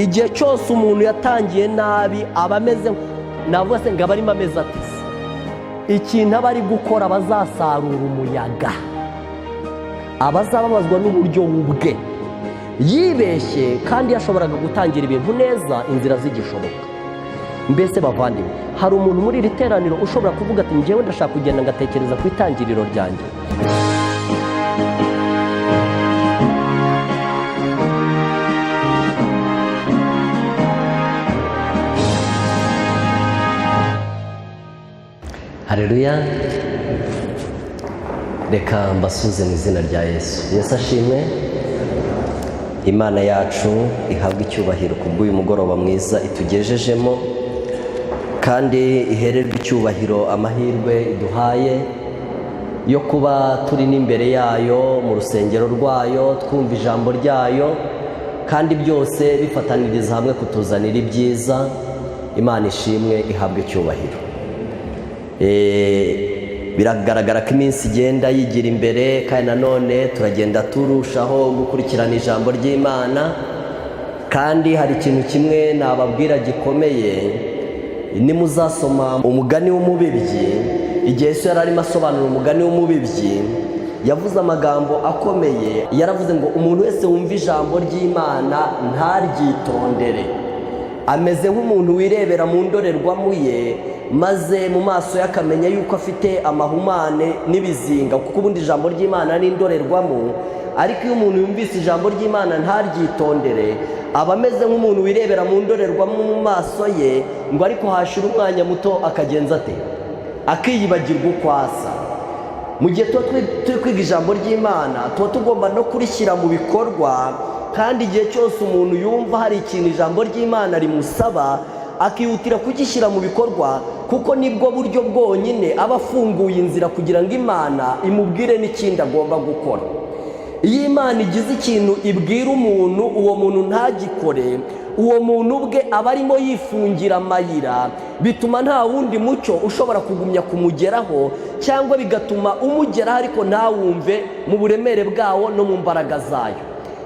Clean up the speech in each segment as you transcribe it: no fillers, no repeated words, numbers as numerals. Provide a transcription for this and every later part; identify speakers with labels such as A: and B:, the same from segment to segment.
A: Igihe cyose umuntu yatangiye nabi aba ameze, navuga se ngo aba arimo ameze atese. Ikintu aba ari gukora, bazasarura umuyaga, abazababazwa n'uburyo bwe yibeshye, kandi yashoboraga gutangira ibintu neza, inzira zigishoboka. Mbese bavandimwe, hari umuntu muri iri teraniro ushobora kuvuga ati: "Ngewe ndashaka kugenda ngatekereza ku itangiriro ryanjye"? Hareruya! Reka mbasuze mu izina rya Yesu. Yesu ashimwe. Imana yacu ihabwe icyubahiro ku bw'uyu mugoroba mwiza itugejejemo, kandi ihererwe icyubahiro amahirwe iduhaye yo kuba turi n'imbere yayo mu rusengero rwayo, twumva ijambo ryayo, kandi byose bifataniriza hamwe kutuzanira ibyiza. Imana ishimwe, ihabwe icyubahiro. Biragaragara ko iminsi igenda yigira imbere, kandi nanone turagenda turushaho gukurikirana ijambo ry'Imana. Kandi hari ikintu kimwe nababwira gikomeye: nimuzasoma umugani w'umubibyi, igihe Yesu yari arimo asobanura umugani w'umubibyi, yavuze amagambo akomeye. Yaravuze ngo umuntu wese wumva ijambo ry'Imana ntaryitondere ameze nk'umuntu wirebera mu ndorerwamo ye, maze mu maso ye akamenya yuko afite amahumane n'ibizinga, kuko ubundi ijambo ry'Imana ni indorerwamo. Ariko iyo umuntu yumvise ijambo ry'Imana ntaryitondere, aba ameze nk'umuntu wirebera mu ndorerwamo mu maso ye, ngo ariko hashira umwanya muto akagenza ate? Akiyibagirwa uko asa. Mu gihe tuba turi kwiga ijambo ry'Imana, tuba tugomba no kurishyira mu bikorwa. Kandi igihe cyose umuntu yumva hari ikintu ijambo ry'Imana rimusaba, akihutira kugishyira mu bikorwa, kuko nibwo buryo bwonyine aba afunguye inzira kugira ngo Imana imubwire n'ikindi agomba gukora. Iyo Imana igize ikintu ibwira umuntu, uwo muntu ntagikore, uwo muntu ubwe aba arimo yifungira amayira, bituma nta wundi mucyo ushobora kugumya kumugeraho, cyangwa bigatuma umugeraho ariko ntawumve mu buremere bwawo no mu mbaraga zayo.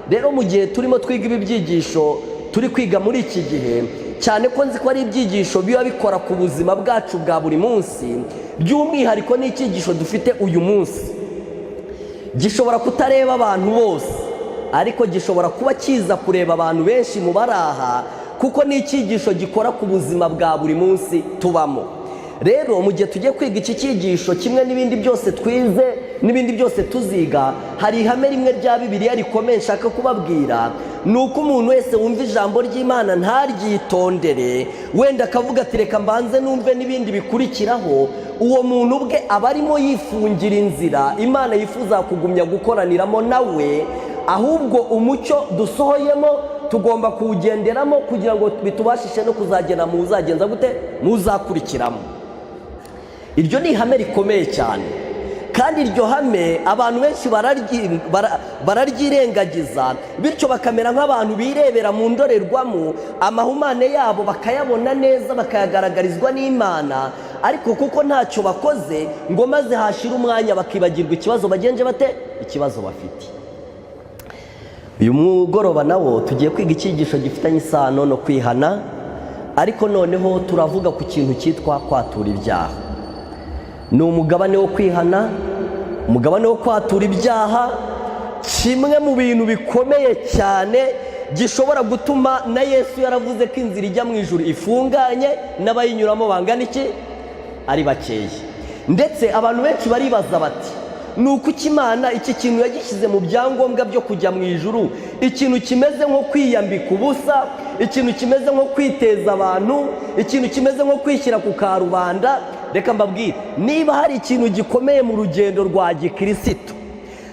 A: Rero mu gihe turimo twiga ibi byigisho turi kwiga muri iki gihe, cyane ko nzi ko ari ibyigisho biba bikora ku buzima bwacu bwa buri munsi, by'umwihariko n'icyigisho dufite uyu munsi gishobora kutareba abantu bose, ariko gishobora kuba kiza kureba abantu benshi mu bari aha, kuko ni icyigisho gikora ku buzima bwa buri munsi tubamo. Rero mu gihe tugiye kwiga iki cyigisho, kimwe n'ibindi byose twize n'ibindi byose tuziga, hari ihame rimwe rya Bibiliya rikomeye nshaka kubabwira: ni uko umuntu wese wumva ijambo ry'Imana ntaryitondere, wenda akavuga ati: "Reka mbanze numve n'ibindi bikurikiraho", uwo muntu ubwe aba arimo yifungira inzira Imana yifuza kugumya gukoraniramo nawe. Ahubwo umucyo dusohoyemo tugomba kuwugenderamo kugira ngo bitubashishe no kuzagera mu uzagenza gute, muzakurikiramo. Iryo ni ihame rikomeye cyane, kandi iryo hame abantu benshi bararyirengagiza, bityo bakamera nk'abantu birebera mu ndorerwamo, amahumane yabo bakayabona neza, bakayagaragarizwa n'Imana, ariko kuko ntacyo bakoze, ngo maze hashira umwanya bakibagirwa ikibazo bagenje bate, ikibazo bafite. Uyu mugoroba nawo tugiye kwiga icyigisho gifitanye isano no kwihana, ariko noneho turavuga ku kintu cyitwa kwatura ibyaha. Ni umugabane wo kwihana, umugabane wo kwatura ibyaha, kimwe mu bintu bikomeye cyane gishobora gutuma na Yesu yaravuze ko inzira ijya mu ijuru ifunganye, n'abayinyuramo bangana iki? Ari bakeya. Ndetse abantu benshi baribaza bati: "Ni uko Imana iki kintu yagishyize mu byangombwa byo kujya mu ijuru, ikintu kimeze nko kwiyambika ubusa, ikintu kimeze nko kwiteza abantu, ikintu kimeze nko kwishyira ku karubanda?" Reka mbabwire: niba hari ikintu gikomeye mu rugendo rwa gikirisitu,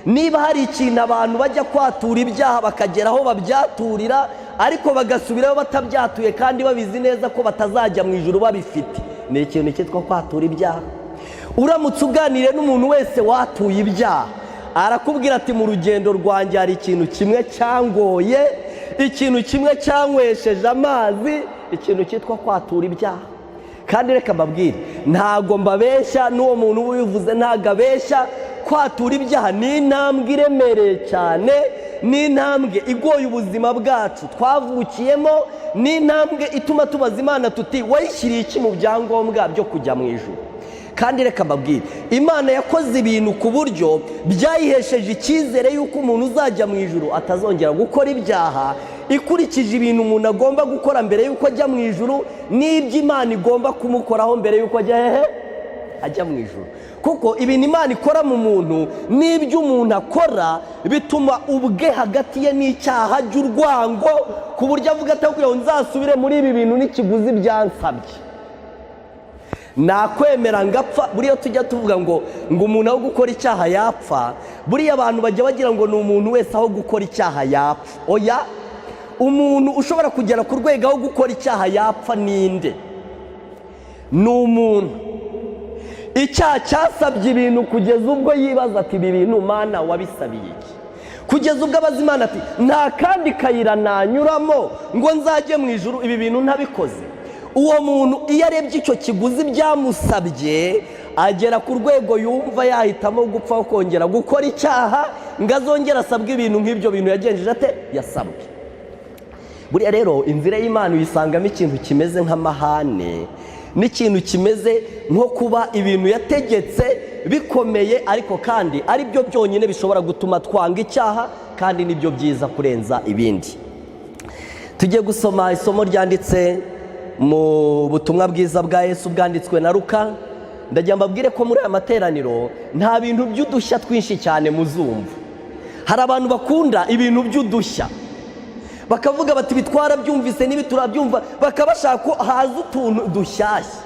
A: niba hari ikintu abantu bajya kwatura ibyaha bakagera aho babyaturira ariko bagasubirayo batabyatuye, kandi babizi neza ko batazajya mu ijuru babifite, ni ikintu cyitwa kwatura ibyaha. Uramutse uganiriye n'umuntu wese watuye ibyaha, arakubwira ati: "Mu rugendo rwanjye hari ikintu kimwe cyangoye, ikintu kimwe cyanywesheje amazi, ikintu cyitwa kwatura ibyaha." Kandi reka mbabwire, ntago mbabeshya, n'uwo muntu uba ubivuze ntago abeshya. Kwatura ibyaha ni intambwe iremereye cyane. Ni intambwe igoye ubuzima bwacu twavukiyemo, ni intambwe ituma tubaza Imana tuti: "Wayishyiriye iki mu byangombwa byo kujya mu ijuru?" Kandi reka mbabwire, Imana yakoze ibintu ku buryo byayihesheje icyizere y'uko umuntu uzajya mu ijuru atazongera gukora ibyaha, ikurikije ibintu umuntu agomba gukora mbere y'uko ajya mu ijuru n'ibyo Imana igomba kumukoraho mbere y'uko ajya hehe? Ajya mu ijuru. Kuko ibintu Imana ikora mu muntu n'ibyo umuntu akora bituma ubwe hagati ye n'icyaha ajya urwango, ku buryo avuga ati: "Kugira ngo nzasubire muri ibi bintu n'ikiguzi byansabye, nakwemera ngapfa." Buriya tujya tuvuga ngo umuntu aho gukora icyaha yapfa, buriya abantu bajya bagira ngo ni umuntu wese aho gukora icyaha yapfa. Oya, umuntu ushobora kugera ku rwego aho gukora icyaha yapfa ninde? Ni umuntu icyaha cyasabye ibintu kugeza ubwo yibaza ati: "Ibi bintu, Mana, wabisabiye iki?" Kugeza ubwo abaza Imana ati: "Nta kandi kayira nanyuramo ngo nzajye mu ijuru ibi bintu ntabikoze?" Uwo muntu iyo arebye icyo kiguzi byamusabye, agera ku rwego yumva yahitamo gupfa kongera gukora icyaha ngo azongere asabwe ibintu nk'ibyo bintu yagenjeje ate? Yasabwe. Buriya rero inzira y'Imana uyisangamo ikintu kimeze nk'amahane n'ikintu kimeze nko kuba ibintu yategetse bikomeye, ariko kandi ari byo byonyine bishobora gutuma twanga icyaha, kandi nibyo byiza kurenza ibindi. Tujye gusoma isomo ryanditse mu butumwa bwiza bwa Yesu bwanditswe na Luka. Ndagira mbabwire ko muri aya materaniro nta bintu by'udushya twinshi cyane muzumva. Hari abantu bakunda ibintu by'udushya, bakavuga bati: "Bitwara byumvise n'ibi turabyumva," bakaba bashaka ko haza utuntu dushyashya.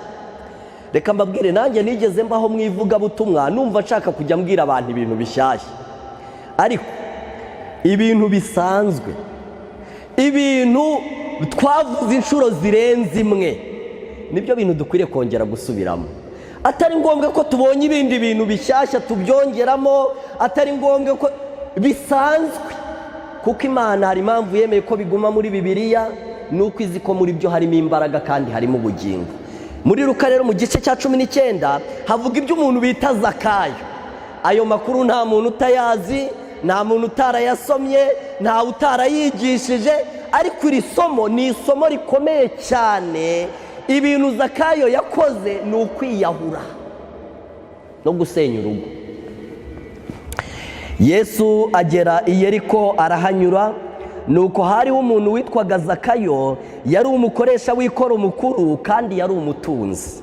A: Reka mbabwire, nanjye nigeze mbaho mu ivugabutumwa numva nshaka kujya mbwira abantu ibintu bishyashya, ariko ibintu bisanzwe, ibintu twavuze inshuro zirenze imwe, nibyo bintu dukwiriye kongera gusubiramo. Atari ngombwa ko tubonye ibindi bintu bishyashya tubyongeramo, atari ngombwa ko bisanzwe, kuko Imana hari impamvu yemeye ko biguma muri Bibiliya, ni uko izi ko muri byo harimo imbaraga kandi harimo ubugingo. Muri Luka rero, mu gice cya 19, havuga iby'umuntu bita Zakayo. Ayo makuru nta muntu utayazi, nta muntu utarayasomye, ntawe utarayigishije, ariko iri somo ni isomo rikomeye cyane. Ibintu Zakayo yakoze ni ukwiyahura no gusenya urugo. Yesu agera i Yeriko arahanyura. Nuko hariho umuntu witwaga Zakayo, yari umukoresha w'ikoro mukuru kandi yari umutunzi.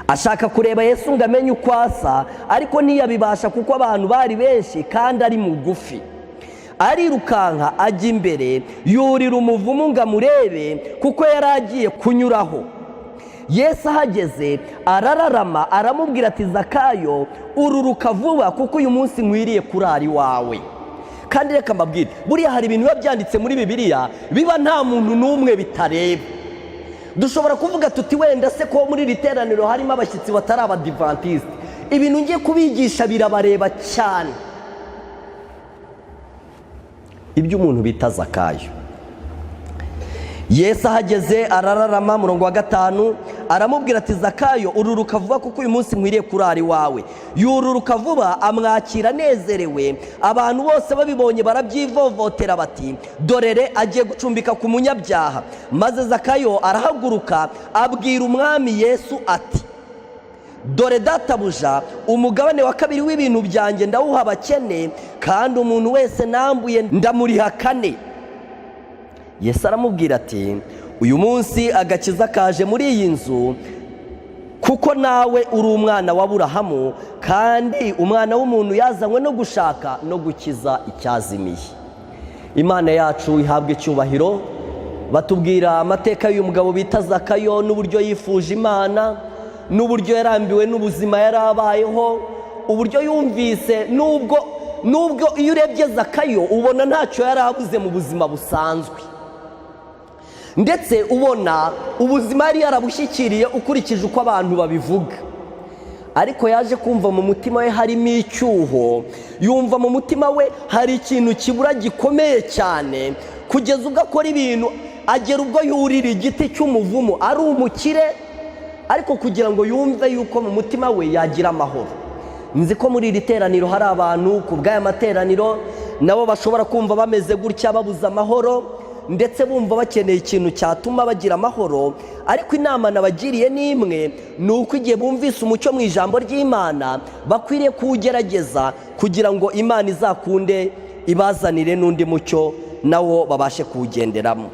A: Ashaka kureba Yesu ngo amenye uko asa, ariko ntiyabibasha kuko abantu bari benshi kandi ari mugufi. Arirukanka ajya imbere, yurira umuvumu ngo amurebe, kuko yari agiye kunyuraho. Yesu ahageze arararama, aramubwira ati: "Zakayo, ururuka vuba, kuko uyu munsi nkwiriye kurara iwawe." Kandi reka mbabwire, buriya hari ibintu biba byanditse muri Bibiliya biba nta muntu n'umwe bitareba. Dushobora kuvuga tuti: "Wenda se ko muri iri teraniro harimo abashyitsi batari Abadivantisite, ibintu ngiye kubigisha birabareba cyane?" Ibyo umuntu bita Zakayo. Yesu ahageze arararama, murongo wa 5, aramubwira ati: "Zakayo, ururuka vuba, kuko uyu munsi nkwiriye kurara iwawe." Yururuka vuba, amwakira anezerewe. Abantu bose babibonye barabyivovotera bati: "Dorere agiye gucumbika ku munyabyaha." Maze Zakayo arahaguruka, abwira Umwami Yesu ati: "Dore databuja, umugabane wa kabiri w'ibintu byanjye ndawuha abakene, kandi umuntu wese nambuye ndamuriha kane." Yesu aramubwira ati: "Uyu munsi agakiza kaje muri iyi nzu, kuko nawe uri umwana wa Burahamu. Kandi Umwana w'umuntu yazanywe no gushaka no gukiza icyazimiye." Imana yacu ihabwa icyubahiro. Batubwira amateka y'uyu mugabo bita Zakayo, n'uburyo yifuje Imana, n'uburyo yarambiwe n'ubuzima yari abayeho, uburyo yumvise nubwo iyo urebye Zakayo ubona ntacyo yari abuze mu buzima busanzwe, ndetse ubona ubuzima yari yarabushyikiriye ukurikije uko abantu babivuga, ariko yaje kumva mu mutima we harimo icyuho, yumva mu mutima we hari ikintu kibura gikomeye cyane, kugeza ubwo akora ibintu, agera ubwo yurira igiti cy'umuvumu ari umukire, ariko kugira ngo yumve yuko mu mutima we yagira amahoro. Nzi ko muri iri teraniro hari abantu ku bw'aya materaniro Nabo bashobora kumva bameze gutya, babuze amahoro, ndetse bumva bakeneye ikintu cyatuma bagira amahoro. Ariko inama nabagiriye ni imwe, ni uko igihe bumvise umucyo mu ijambo ry'Imana, bakwiriye kuwugerageza kugira ngo Imana izakunde ibazanire n'undi mucyo, nawo babashe kuwugenderamo.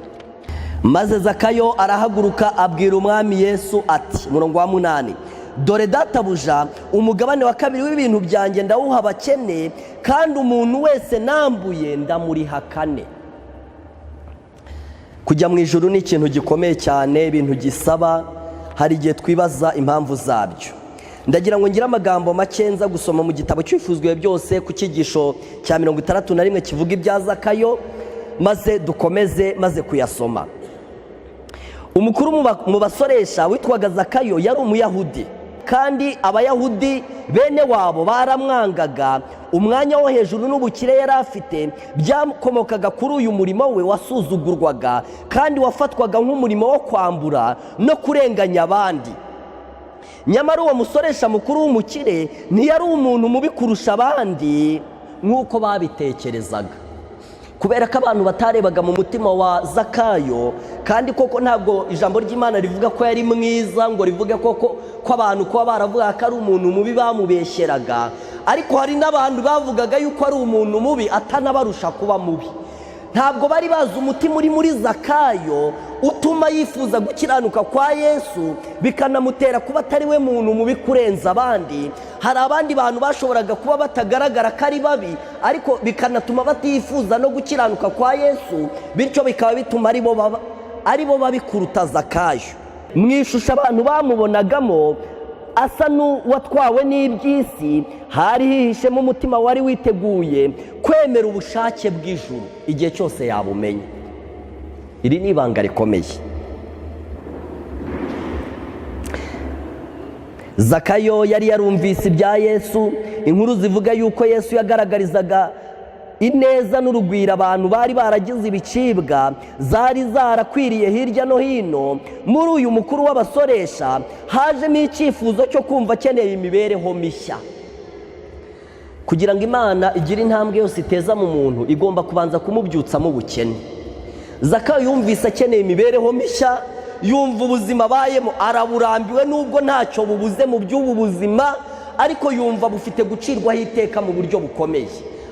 A: Maze Zakayo arahaguruka, abwira Umwami Yesu ati, murongo wa 8: "Dore databuja, umugabane wa kabiri w'ibintu byanjye ndawuha abakene, kandi umuntu wese nambuye ndamuriha kane." Kujya mu ijuru ni ikintu gikomeye cyane, ibintu gisaba. Hari igihe twibaza impamvu zabyo. Ndagira ngo ngire amagambo make nza gusoma mu gitabo cy'Ibifuzwe Byose, ku cyigisho cya 61 kivuga ibya Zakayo, maze dukomeze maze kuyasoma. Umukuru mu basoresha witwaga Zakayo yari Umuyahudi, kandi Abayahudi bene wabo baramwangaga. Umwanya wo hejuru n'ubukire yari afite byakomokaga kuri uyu murimo we wasuzugurwaga kandi wafatwaga nk'umurimo wo kwambura no kurenganya abandi. Nyamara uwo musoresha mukuru w'umukire ntiyari umuntu mubi kurusha abandi nk'uko babitekerezaga, kubera ko abantu batarebaga mu mutima wa Zakayo. Kandi koko ntabwo ijambo ry'Imana rivuga ko yari mwiza, ngo rivuge koko ko abantu kuba baravuga ko ari umuntu mubi bamubeshyeraga. Ariko hari n'abantu bavugaga yuko ari umuntu mubi atanabarusha kuba mubi. Ntabwo bari bazi umutima uri muri Zakayo utuma yifuza gukiranuka kwa Yesu, bikanamutera kuba atari we muntu mubi kurenza abandi. Hari abandi bantu bashoboraga kuba batagaragara ko ari babi, ariko bikanatuma batifuza no gukiranuka kwa Yesu, bityo bikaba bituma ari bo babi kuruta Zakayo. Mu ishusho abantu bamubonagamo asa n'uwatwawe n'iby'isi, hari hihishemo umutima wari witeguye kwemera ubushake bw'ijuru igihe cyose yabumenya. Iri ni ibanga rikomeye. Zakayo yari yarumvise ibya Yesu, inkuru zivuga yuko Yesu yagaragarizaga ineza n'urugwiro abantu bari baragize ibicibwa, zari zarakwiriye hirya no hino. Muri uyu mukuru w'abasoresha hajemo icyifuzo cyo kumva akeneye imibereho mishya. Kugira ngo Imana igire intambwe yose iteza mu muntu, igomba kubanza kumubyutsamo ubukene. Zakayo yumvise akeneye imibereho mishya, yumva ubuzima abayemo araburambiwe, nubwo ntacyo bubuze mu by'ubu buzima, ariko yumva bufite gucirwaho iteka mu buryo bukomeye.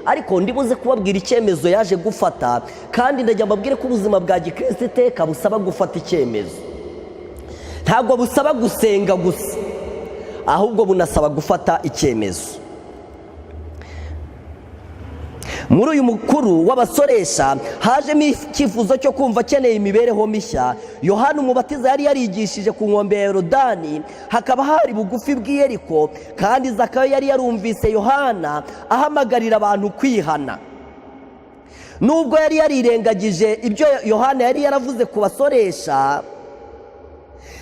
A: Ariko ndibuze kubabwira icyemezo yaje gufata, kandi ndajya mbabwire ko ubuzima bwa gikristo iteka busaba gufata icyemezo. Ntabwo busaba gusenga gusa, ahubwo bunasaba gufata icyemezo. Muri uyu mukuru w'abasoresha hajemo icyifuzo cyo kumva akeneye imibereho mishya. Yohana Umubatiza yari yarigishije ku nkombe ya Yorodani, hakaba hari bugufi bw'Iyeriko, kandi Zakayo yari yarumvise Yohana ahamagarira abantu kwihana. Nubwo yari yarirengagije ibyo Yohana yari yaravuze ku basoresha,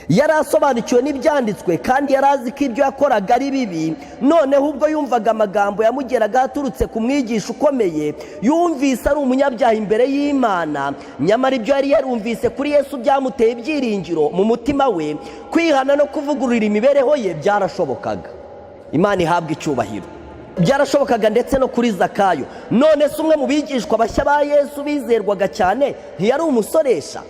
A: yari asobanukiwe n'ibyanditswe kandi yari azi ko ibyo yakoraga ari bibi. Noneho ubwo yumvaga amagambo yamugeraga aturutse ku mwigisha ukomeye, yumvise ari umunyabyaha imbere y'Imana. Nyamara ibyo yari yarumvise kuri Yesu byamuteye ibyiringiro mu mutima we. Kwihana no kuvugurura imibereho ye byarashobokaga. Imana ihabwa icyubahiro. Byarashobokaga ndetse no kuri Zakayo. None se umwe mu bigishwa bashya ba Yesu bizerwaga cyane ntiyari umusoresha?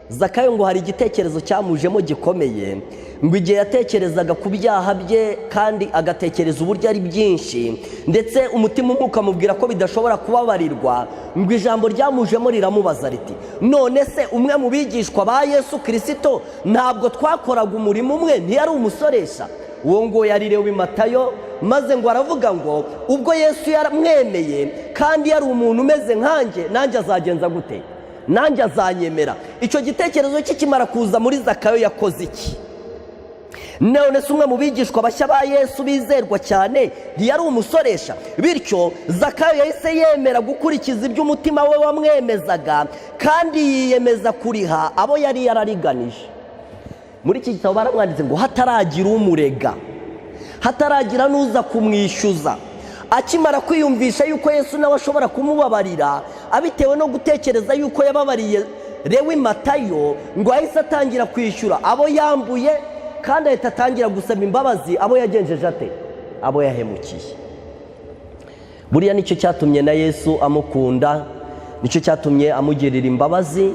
A: Zakayo ngo hari igitekerezo cyamujemo gikomeye, ngo igihe yatekerezaga ku byaha bye kandi agatekereza uburyo ari byinshi, ndetse umutima umwe ukamubwira ko bidashobora kubabarirwa, ngo ijambo ryamujemo riramubaza riti: "None se umwe mu bigishwa ba Yesu Kirisito ntabwo twakoraga umurimo umwe, ntiyari umusoresha?" Uwo ngo yari Lewi Matayo. Maze ngo aravuga ngo: "Ubwo Yesu yaramwemeye kandi yari umuntu umeze nkanjye, nanjye azagenza gute? Nanjye azanyemera." Icyo gitekerezo kikimara kuza muri Zakayo, yakoze iki? None se umwe mu bigishwa bashya ba Yesu bizerwa cyane ntiyari umusoresha? Bityo Zakayo yahise yemera gukurikiza ibyo umutima we wamwemezaga, kandi yiyemeza kuriha abo yari yarariganije. Muri iki gitabo baramwanditse ngo hataragira umurega, hataragira n'uza kumwishyuza, akimara kwiyumvisha yuko Yesu nawe ashobora kumubabarira, abitewe no gutekereza yuko yababariye Lewi Matayo, ngo ahise atangira kwishyura abo yambuye, kandi ahita atangira gusaba imbabazi abo yagenjeje ate, abo yahemukiye. Buriya nicyo cyatumye na Yesu amukunda, nicyo cyatumye amugirira imbabazi.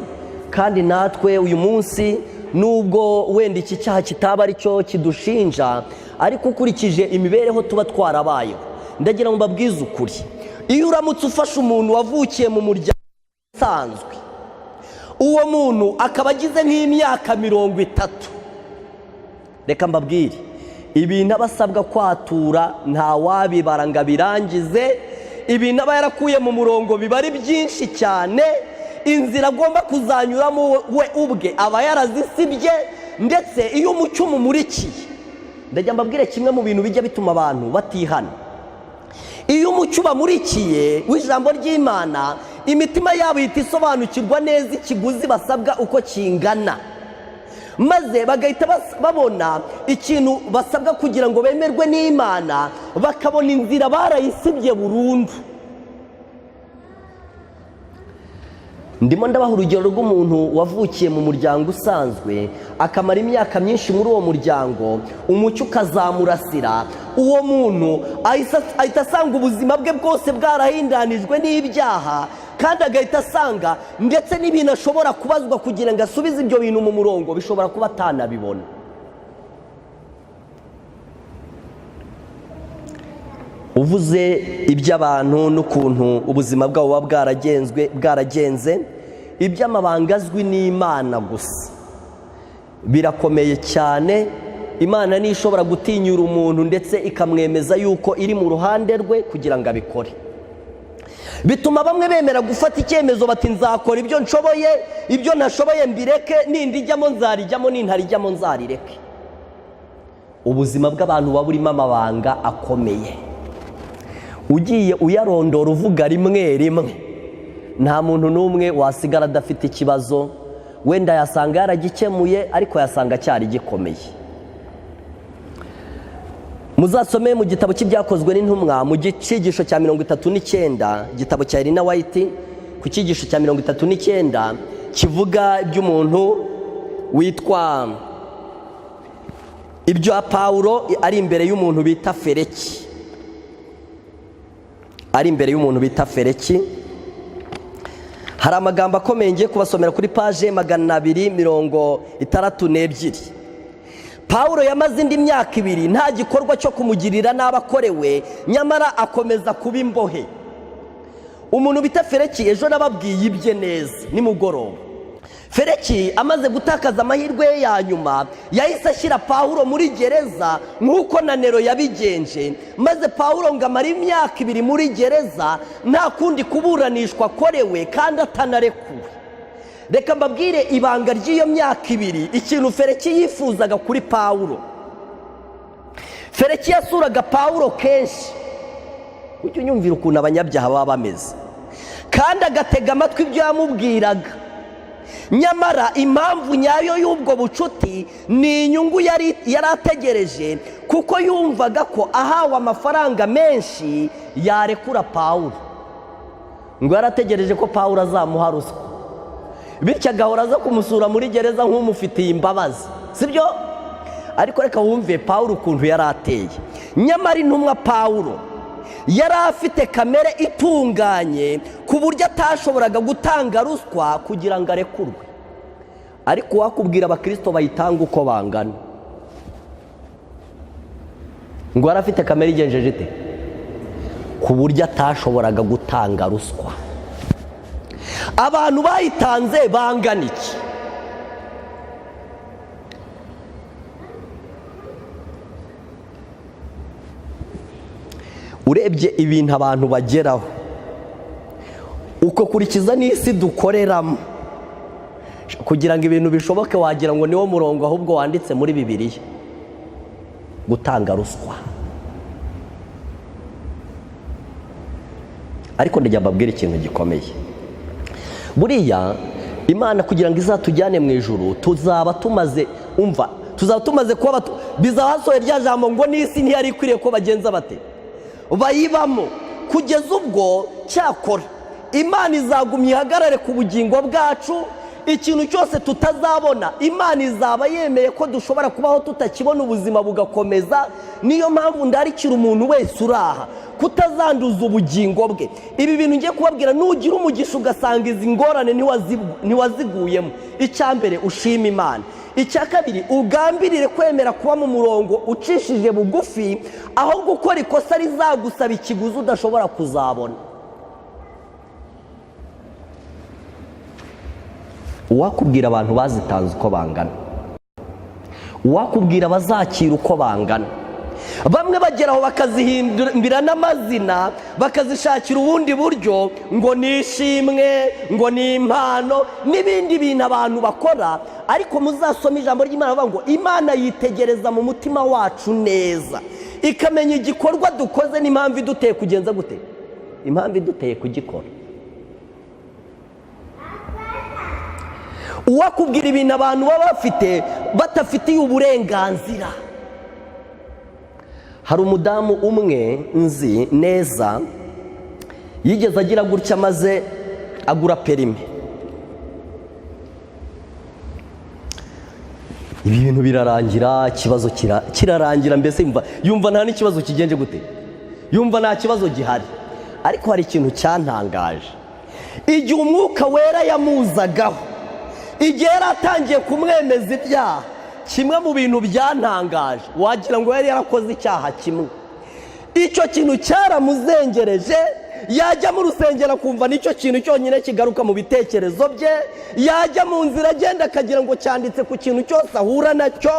A: Kandi natwe uyu munsi, nubwo wenda iki cyaha kitaba ari cyo kidushinja, ariko ukurikije imibereho tuba twarabayeho, ndagira ngo mbabwize ukuri: iyo uramutse ufashe umuntu wavukiye mu muryango usanzwe, uwo muntu akaba agize nk'imyaka 30, reka mbabwire, ibintu aba asabwa kwatura ntawabibara ngo abirangize. Ibintu aba yarakuye mu murongo biba ari byinshi cyane. Inzira agomba kuzanyuramo we ubwe aba yarazisibye. Ndetse iyo umucyo umumurikiye, ndajya mbabwire kimwe mu bintu bijya bituma abantu batihana: iyo umucyo ubamurikiye w'ijambo ry'Imana, imitima yabo ihita isobanukirwa neza ikiguzi basabwa uko kingana, maze bagahita babona ikintu basabwa kugira ngo bemerwe n'Imana, bakabona inzira barayisibye burundu. Ndimo ndabaha urugero rw'umuntu wavukiye mu muryango usanzwe, akamara imyaka myinshi muri uwo muryango, umucyo ukazamurasira. Uwo muntu ahita asanga ubuzima bwe bwose bwarahindanijwe n'ibyaha, kandi agahita asanga ndetse n'ibintu ashobora kubazwa kugira ngo asubize ibyo bintu mu murongo bishobora kuba atanabibona. Uvuze iby'abantu n'ukuntu ubuzima bwabo buba bwaragenze, iby'amabanga azwi n'Imana gusa birakomeye cyane. Imana niyo ishobora gutinyura umuntu ndetse ikamwemeza yuko iri mu ruhande rwe kugira ngo abikore. Bituma bamwe bemera gufata icyemezo bati: "Nzakora ibyo nshoboye, ibyo ntashoboye mbireke, nindijyamo nzarijyamo, nintarijyamo nzarireke." Ubuzima bw'abantu buba burimo amabanga akomeye, ugiye uyarondora uvuga rimwe rimwe, nta muntu n'umwe wasigara adafite ikibazo. Wenda yasanga yaragikemuye, ariko yasanga cyari gikomeye. Muzasome mu gitabo cy'Ibyakozwe n'Intumwa, mu cyigisho cya 39, igitabo cya Elena White, ku cyigisho cya 39 kivuga iby'umuntu witwa, ibya Pawulo ari imbere y'umuntu bita Fereki, ari imbere y'umuntu bita Fereki. Hari amagambo akomeye ngiye kubasomera kuri paje 262. Pawulo yamaze indi myaka 2 nta gikorwa cyo kumugirira nabi akorewe, nyamara akomeza kuba imbohe. Umuntu bita Fereki, ejo nababwiye ibye neza nimugoroba. Fereki amaze gutakaza amahirwe ye ya nyuma, yahise ashyira Pawulo muri gereza nk'uko na Nero yabigenje, maze Pawulo ngo amare imyaka 2 muri gereza nta kundi kuburanishwa akorewe kandi atanarekuwe. Reka mbabwire ibanga ry'iyo myaka 2, ikintu Fereki yifuzaga kuri Pawulo. Fereki yasuraga Pawulo kenshi, ujye unyumvira ukuntu abanyabyaha baba bameze, kandi agatega amatwi ibyo yamubwiraga. Nyamara impamvu nyayo y'ubwo bucuti ni inyungu yari ategereje, kuko yumvaga ko ahawe amafaranga menshi yarekura Pawulo. Ngo yarategereje ko Pawulo azamuha ruswa, bityo agahora aza kumusura muri gereza nk'umufitiye imbabazi, sibyo? Ariko reka wumve Pawulo ukuntu yari ateye. Nyamara intumwa Pawulo yari afite kamere itunganye ku buryo atashoboraga gutanga ruswa kugira ngo arekurwe. Ariko uwakubwira abakirisito bayitanga uko bangana! Ngo yari afite kamere igenjeje ite ku buryo atashoboraga gutanga ruswa? Abantu bayitanze bangana iki? Urebye ibintu abantu bageraho, ukakurikiza n'isi dukoreramo, kugira ngo ibintu bishoboke, wagira ngo niwo murongo ahubwo wanditse muri Bibiliya: gutanga ruswa. Ariko ndajya mbabwira ikintu gikomeye: buriya Imana kugira ngo izatujyane mu ijuru, tuzaba tumaze, umva, tuzaba tumaze kuba, bizaba hasohoye rya jambo ngo n'isi ntiyari ikwiriye ko bagenza bate bayibamo. Kugeza ubwo cyakora Imana izagumya ihagarare ku bugingo bwacu. Ikintu cyose tutazabona, Imana izaba yemeye ko dushobora kubaho tutakibona, ubuzima bugakomeza. Niyo mpamvu ndarikira umuntu wese uraha Kutazanduza ubugingo bwe. Ibi bintu ngiye kubabwira, nugira umugisha ugasanga izi ngorane ntiwaziguyemo, icya mbere ushima Imana, icya kabiri ugambirire kwemera kuba mu murongo ucishije bugufi, aho gukora ikosa rizagusaba ikiguzi udashobora kuzabona. Uwakubwira abantu bazitanze uko bangana, uwakubwira abazakira uko bangana, bamwe bagera aho bakazihimbira n'amazina, bakazishakira ubundi buryo, ngo ni ishimwe, ngo ni impano n'ibindi bintu abantu bakora. Ariko muzasome ijambo ry'Imana, bavuga ngo Imana yitegereza mu mutima wacu neza, ikamenya igikorwa dukoze n'impamvu iduteye kugenza gute, impamvu iduteye kugikora. Uwakubwira ibintu abantu baba bafite batafitiye uburenganzira. Hari umudamu umwe nzi neza yigeze agira gutya maze agura perime. Ibi bintu birarangira, ikibazo kirarangira, mbese yumva nta n'ikibazo kigenje gute, yumva nta kibazo gihari. Ariko hari ikintu cyantangaje, igihe umwuka wera yamuzagaho, igihe yari atangiye kumwemeza ibyaha, kimwe mu bintu byantangaje, wagira ngo yari yarakoze icyaha kimwe. Icyo kintu cyaramuzengereje, yajya mu rusengero akumva nicyo kintu cyonyine kigaruka mu bitekerezo bye, yajya mu nzira agenda akagira ngo cyanditse ku kintu cyose ahura nacyo.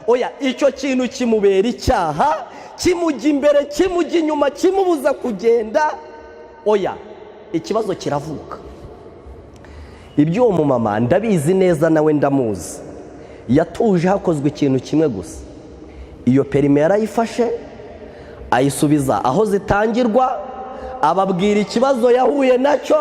A: Oya, icyo kintu kimubera icyaha, kimujya imbere, kimujya inyuma, kimubuza kugenda. Oya, ikibazo kiravuka. Iby'uwo mumama ndabizi neza, nawe ndamuzi, yatuje hakozwe ikintu kimwe gusa. Iyo perime yarayifashe ayisubiza aho zitangirwa, ababwira ikibazo yahuye nacyo,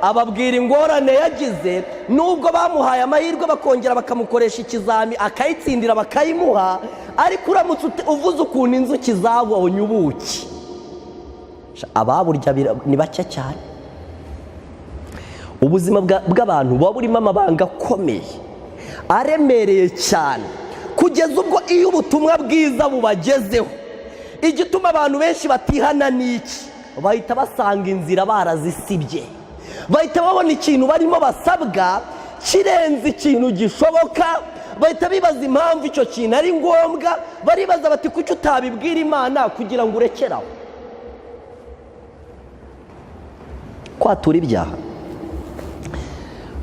A: ababwira ingorane yagize. Nubwo bamuhaye amahirwe bakongera bakamukoresha ikizami akayitsindira bakayimuha, ariko uramutse uvuze ukuntu inzuki zabonye ubuki, ababurya ni bake cyane. Ubuzima bw'abantu buba burimo amabanga akomeye aremereye cyane, kugeza ubwo iyo ubutumwa bwiza bubagezeho, igituma abantu benshi batihana ni iki? Bahita basanga inzira barazisibye, bahita babona ikintu barimo basabwa kirenze ikintu gishoboka, bahita bibaza impamvu icyo kintu ari ngombwa, baribaza bati kuki utabibwira Imana kugira ngo urekeraho kwatura ibyaha.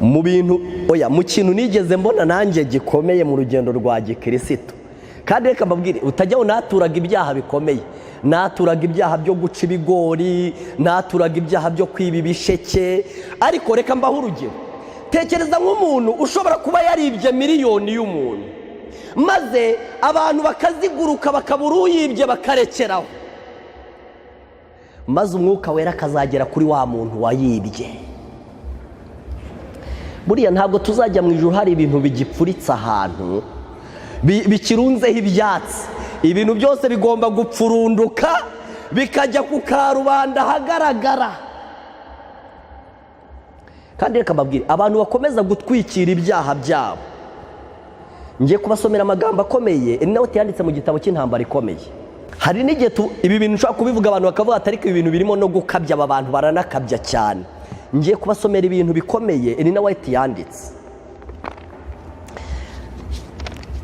A: Mu bintu, oya, mu kintu nigeze mbona nanjye gikomeye mu rugendo rwa gikirisitu, kandi reka mbabwire, utajyaho naturaga ibyaha bikomeye, naturaga ibyaha byo guca ibigori, naturaga ibyaha byo kwiba ibisheke. Ariko reka mbahe urugero, tekereza nk'umuntu ushobora kuba yaribye miliyoni y'umuntu, maze abantu bakaziguruka bakabura uyibye bakarekeraho, maze umwuka wera akazagera kuri wa muntu wayibye. Buriya ntabwo tuzajya mu ijuru hari ibintu bigipfuritse ahantu, bikirunzeho ibyatsi. Ibintu byose bigomba gupfurunduka bikajya ku karubanda ahagaragara. Kandi reka mbabwire, abantu bakomeza gutwikira ibyaha byabo, ngiye kubasomera amagambo akomeye inoti yanditse mu gitabo cy'intambara ikomeye. Hari n'igihe ibi bintu ushobora kubivuga abantu bakavuga ati ariko ibi bintu birimo no gukabya, aba bantu baranakabya cyane. Ngiye kubasomera ibintu bikomeye Elena White yanditse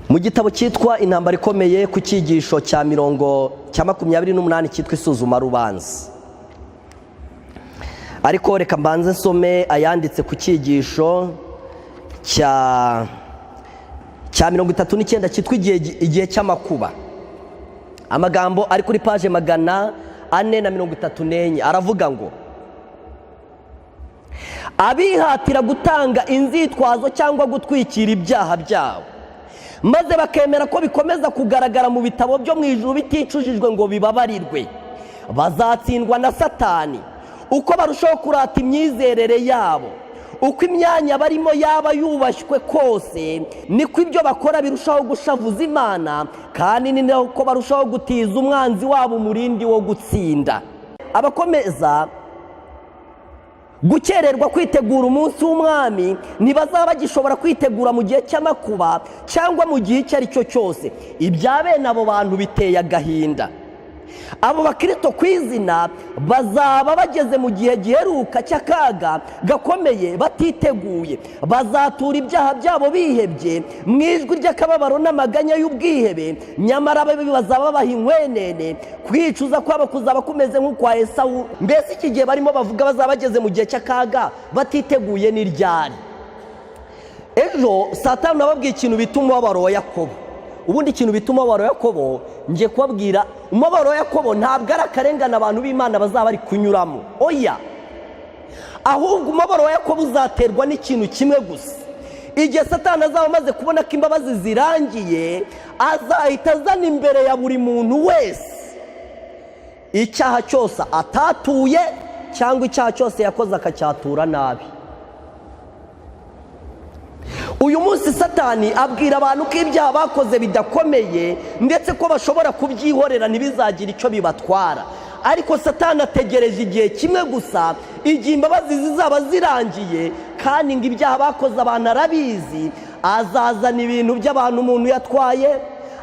A: mu gitabo cyitwa Intambara Ikomeye, ku cyigisho cya 28 cyitwa Isuzumarubanza. Ariko reka mbanze nsome ayanditse ku cyigisho cya 39 cyitwa Igihe cy'Amakuba. Amagambo ari kuri paje 434 aravuga ngo abihatira gutanga inzitwazo cyangwa gutwikira ibyaha byabo, maze bakemera ko bikomeza kugaragara mu bitabo byo mu ijuru biticujijwe ngo bibabarirwe, bazatsindwa na Satani. Uko barushaho kurata imyizerere yabo, uko imyanya barimo yaba yubashywe kose, niko ibyo bakora birushaho gushavuza Imana, kandi ni nako barushaho gutiza umwanzi wabo umurindi wo gutsinda. Abakomeza gukererwa kwitegura umunsi w'umwami ntibazaba bagishobora kwitegura mu gihe cy'amakuba cyangwa mu gihe icyo ari cyo cyose. Ibya bene abo bantu biteye agahinda. Abo bakirisito ku izina bazaba bageze mu gihe giheruka cy'akaga gakomeye batiteguye. Bazatura ibyaha byabo bihebye mu ijwi ry'akababaro n'amaganya y'ubwihebe, nyamara ababi bazaba babaha inkwenene. Kwicuza kwabo kuzaba kumeze nk'ukwa Esawu. Mbese iki gihe barimo bavuga bazaba bageze mu gihe cy'akaga batiteguye ni ryari? Ejo saa 5 nababwiye ikintu bita umubabaro wa Yakobo. Ubundi ikintu bita umubabaro wa Yakobo, ngiye kubabwira umubabaro wa Yakobo ntabwo ari akarengane abantu b'Imana bazaba bari kunyuramo, oya. Ahubwo umubabaro wa Yakobo uzaterwa n'ikintu kimwe gusa. Igihe Satani azaba amaze kubona ko imbabazi zirangiye, azahita azana imbere ya buri muntu wese icyaha cyose atatuye cyangwa icyaha cyose yakoze akacyatura nabi. Uyu munsi Satani abwira abantu ko ibyaha bakoze bidakomeye, ndetse ko bashobora kubyihorera ntibizagire icyo bibatwara. Ariko Satani ategereje igihe kimwe gusa, igihe imbabazi zizaba zirangiye, kandi ngo ibyaha bakoze abantu arabizi. Azazana ibintu by'abantu umuntu yatwaye,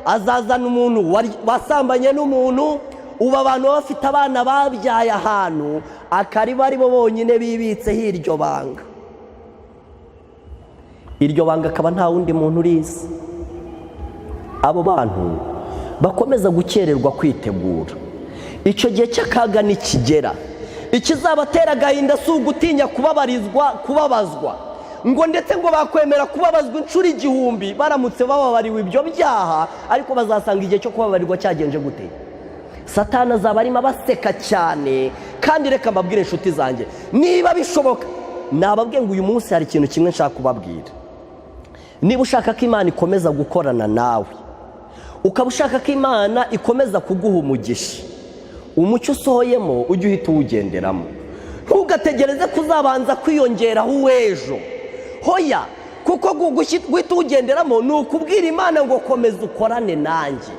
A: azazana umuntu wasambanye n'umuntu. Ubu abantu baba bafite abana babyaye ahantu, akariba ari bo bonyine bibitseho iryo banga. Iryo banga akaba nta wundi muntu urizi. Abo bantu bakomeza gukererwa kwitegura, icyo gihe cy'akaga nikigera, ikizabatera agahinda si ugutinya kubabarizwa, kubabazwa, ngo ndetse ngo bakwemera kubabazwa inshuro 1000 baramutse bababariwe ibyo byaha, ariko bazasanga igihe cyo kubabarirwa cyagenje gute? Satani azaba arimo abaseka cyane. Kandi reka mbabwire, inshuti zanjye, niba bishoboka nababwiye ngo uyu munsi hari ikintu kimwe nshaka kubabwira. Niba ushaka ko Imana ikomeza gukorana nawe, ukaba ushaka ko Imana ikomeza kuguha umugisha, umucyo usohoyemo ujye uhita uwugenderamo. Ntugategereze ko uzabanza kwiyongeraho uw'ejo, hoya, kuko guhita uwugenderamo ni ukubwira Imana ngo komeza ukorane nanjye.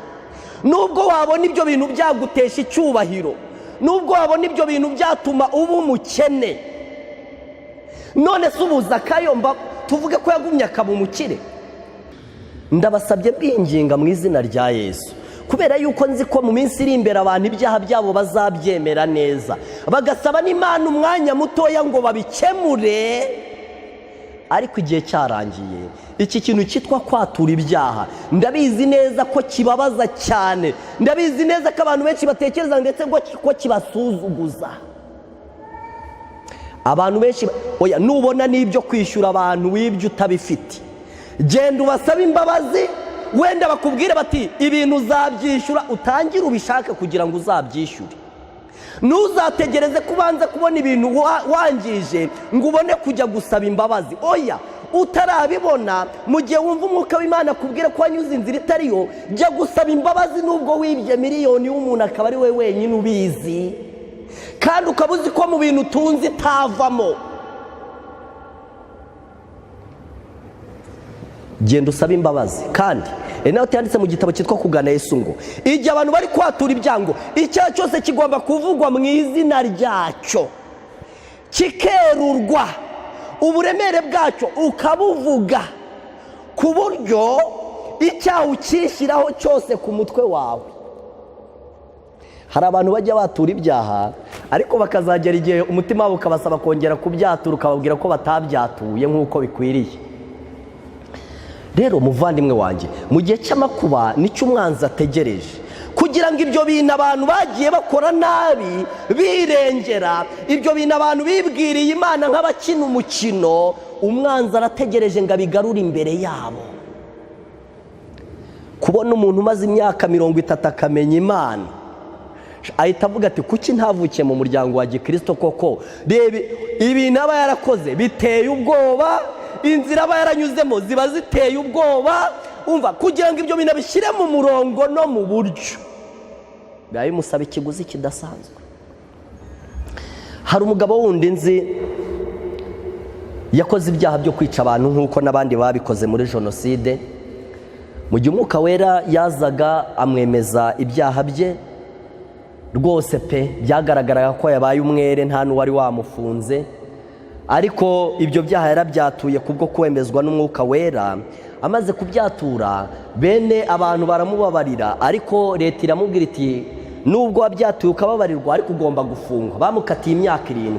A: Nubwo wabona ibyo bintu byagutesha icyubahiro, nubwo wabona ibyo bintu byatuma uba umukene. None se ubuza akayomba tuvuge ko yagumye akaba umukire? Ndabasabye mbinginga mu izina rya Yesu, kubera yuko nzi ko mu minsi iri imbere abantu ibyaha byabo bazabyemera neza, bagasaba n'Imana umwanya mutoya ngo babikemure, ariko igihe cyarangiye. Iki kintu cyitwa kwatura ibyaha, ndabizi neza ko kibabaza cyane. Ndabizi neza ko abantu benshi batekereza ndetse ngo ko kibasuzuguza. Abantu benshi, oya, nubona n'ibyo kwishyura abantu w'ibyo utabifite, genda ubasabe imbabazi. Wenda bakubwire bati ibintu uzabyishyura, utangire ubishake kugira ngo uzabyishyure. Ntuzategereze ko ubanza kubona ibintu wangije ngo ubone kujya gusaba imbabazi, oya. Utarabibona, mu gihe wumva umwuka w'Imana akubwira ko wanyuze inzira itariyo, jya gusaba imbabazi. Nubwo wibye miliyoni y'umuntu akaba ari we wenyine ubizi, kandi ukaba uzi ko mu bintu utunze itavamo, genda usabe imbabazi. Kandi nawe yanditse mu gitabo cyitwa Kugana Yesu ngo igihe abantu bari kwatura ibyango, icyaha cyose kigomba kuvugwa mu izina ryacyo, kikerurwa, uburemere bwacyo ukabuvuga, ku buryo icyaha ukishyiraho cyose ku mutwe wawe. Hari abantu bajya batura ibyaha, ariko bakazagera igihe umutima wabo ukabasaba kongera kubyatura, ukababwira ko batabyatuye nk'uko bikwiriye. Rero muvandimwe wanjye, mu gihe cy'amakuba nicyo umwanzi ategereje, kugira ngo ibyo bintu abantu bagiye bakora nabi birengera, ibyo bintu abantu bibwiriye Imana nk'abakina umukino, umwanzi arategereje ngo abigarure imbere yabo. Kubona umuntu umaze imyaka 30 akamenya Imana, ahita avuga ati kuki ntavukiye mu muryango wa gikirisito koko? Reba ibintu aba yarakoze biteye ubwoba, inzira aba yaranyuzemo ziba ziteye ubwoba. Umva, kugira ngo ibyo bintu abishyire mu murongo no mu buryo, biba bimusaba ikiguzi kidasanzwe. Hari umugabo wundi nzi yakoze ibyaha byo kwica abantu nk'uko n'abandi babikoze muri jenoside. Mu gihe Umwuka Wera yazaga amwemeza ibyaha bye rwose pe, byagaragaraga ko yabaye umwere, nta n'uwari wamufunze, ariko ibyo byaha yarabyatuye kubwo kwemezwa n'Umwuka Wera. Amaze kubyatura, bene abantu baramubabarira, ariko leta iramubwira iti Nubwo wabyatuye ukababarirwa, ariko ugomba gufungwa. Bamukatiye imyaka 7.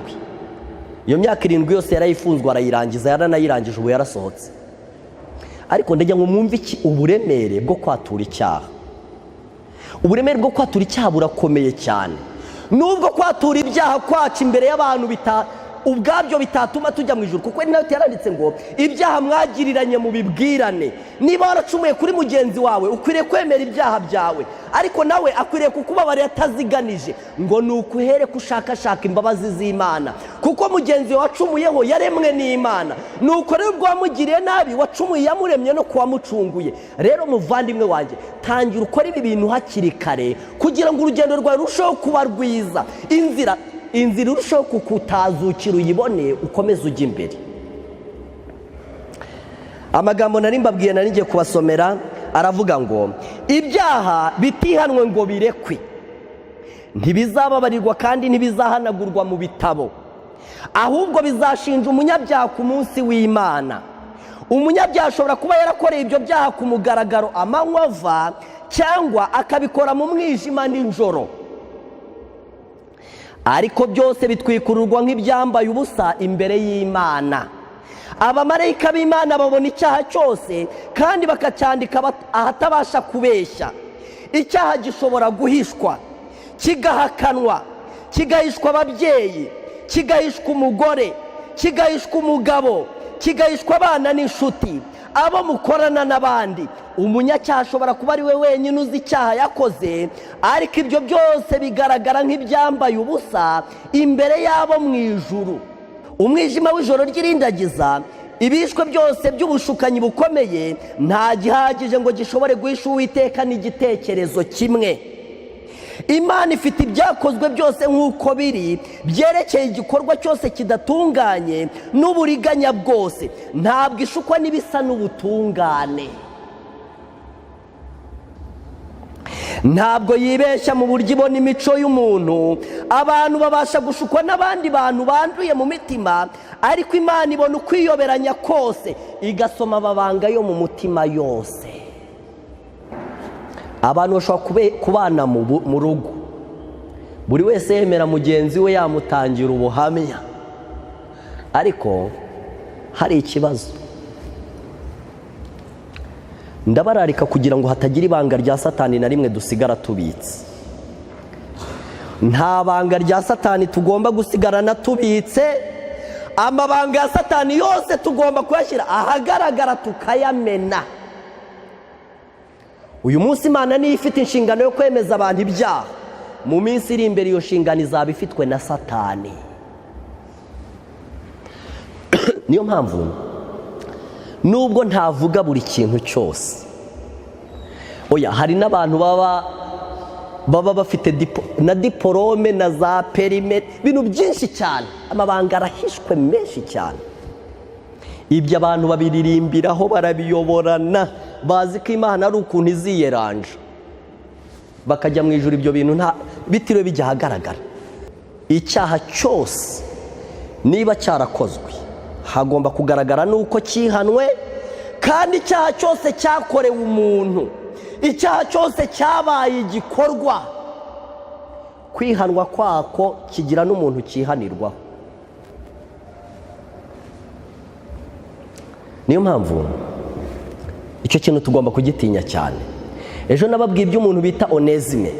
A: Iyo myaka 7 yose yarayifunzwe, arayirangiza, yaranayirangije, ubu yarasohotse. Ariko ndagira ngo mwumve iki: uburemere bwo kwatura icyaha. Uburemere bwo kwatura icyaha burakomeye cyane. Nubwo kwatura ibyaha kwacu imbere y'abantu ubwabyo bitatuma tujya mu ijuru, kuko nawe yaranditse ngo ibyaha mwagiriranye mubibwirane. Niba waracumuye kuri mugenzi wawe, ukwiriye kwemera ibyaha byawe, ariko nawe akwiriye kukubabarira ataziganije, ngo ni ukuhere ko ushakashaka imbabazi z'Imana, kuko mugenzi wawe wacumuyeho yaremwe n'Imana. Nuko rero ubwo wamugiriye nabi, wacumuye yamuremye no kuwamucunguye. Rero muvandimwe wanjye, tangira ukora ibi bintu hakiri kare kugira ngo urugendo rwawe rurusheho kuba rwiza, inzira irushaho kukutazukira uyibone, ukomeze ujya imbere. Amagambo nari mbabwiye, nari ngiye kubasomera, aravuga ngo ibyaha bitihanwe ngo birekwe ntibizababarirwa kandi ntibizahanagurwa mu bitabo, ahubwo bizashinja umunyabyaha ku munsi w'Imana. Umunyabyaha ashobora kuba yarakoreye ibyo byaha ku mugaragaro amanywa ava, cyangwa akabikora mu mwijima nijoro, ariko byose bitwikururwa nk'ibyambaye ubusa imbere y'Imana. Abamarayika b'Imana babona icyaha cyose kandi bakacyandika ahatabasha kubeshya. Icyaha gishobora guhishwa, kigahakanwa, kigahishwa ababyeyi, kigahishwa umugore, kigahishwa umugabo, kigahishwa abana n'inshuti, abo mukorana n'abandi. Umunyacyaha ashobora kuba ari we wenyine uzi icyaha yakoze, ariko ibyo byose bigaragara nk'ibyambaye ubusa imbere y'abo mu ijuru. Umwijima w'ijoro ry'irindagiza, ibishwe byose by'ubushukanyi bukomeye, nta gihagije ngo gishobore guhisha Uwiteka n'igitekerezo kimwe. Imana ifite ibyakozwe byose nk'uko biri, byerekeye igikorwa cyose kidatunganye n'uburiganya bwose. Ntabwo ishukwa n'ibisa n'ubutungane. Ntabwo yibeshya mu buryo ibona imico y'umuntu. Abantu babasha gushukwa n'abandi bantu banduye mu mitima, ariko Imana ibona ukwiyoberanya kose, igasoma amabanga yo mu mutima yose. Abantu bashobora kubana mu rugo, buri wese yemera mugenzi we, yamutangira ubuhamya, ariko hari ikibazo. Ndabararika kugira ngo hatagira ibanga rya Satani na rimwe dusigara tubitse. Nta banga rya Satani tugomba gusigarana tubitse. Amabanga ya Satani yose tugomba kuyashyira ahagaragara, tukayamena. Uyu munsi Imana niyo ifite inshingano yo kwemeza abantu ibyaha. Mu minsi iri imbere iyo nshingano izaba ifitwe na Satani. Niyo mpamvu nubwo ntavuga buri kintu cyose, oya, hari n'abantu baba bafite na diporome na za perime, ibintu byinshi cyane, amabanga arahishwe menshi cyane. Ibyo abantu babiririmbiraho, barabiyoborana, bazi ko Imana ari ukuntu iziyeranja bakajya mu ijuru, ibyo bintu nta bitiriwe bijya ahagaragara. Icyaha cyose niba cyarakozwe, hagomba kugaragara n'uko cyihanwe, kandi icyaha cyose cyakorewe umuntu, icyaha cyose cyabaye igikorwa, kwihanwa kwako kigira n'umuntu cyihanirwaho. Niyo mpamvu icyo kintu tugomba kugitinya cyane. Ejo nababwiye iby'umuntu bita Onezime.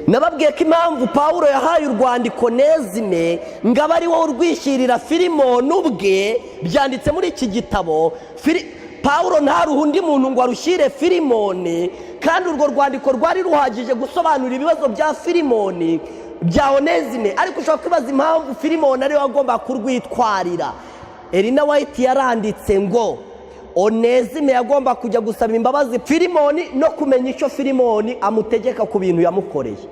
A: Nababwiye ko impamvu Pawulo yahaye urwandiko Onezime ngo abe ari wowe urwishyirira Filimoni ubwe, byanditse muri iki gitabo. Pawulo ntaruhe undi muntu ngo arushyire Filimoni, kandi urwo rwandiko rwari ruhagije gusobanura ibibazo bya Filimoni, bya Onezime. Ariko ushobora kwibaza impamvu Filimoni ariwe agomba kurwitwarira. Elena White yaranditse ngo Onezime yagomba kujya gusaba imbabazi Filimoni no kumenya icyo Filimoni amutegeka ku bintu yamukoreye.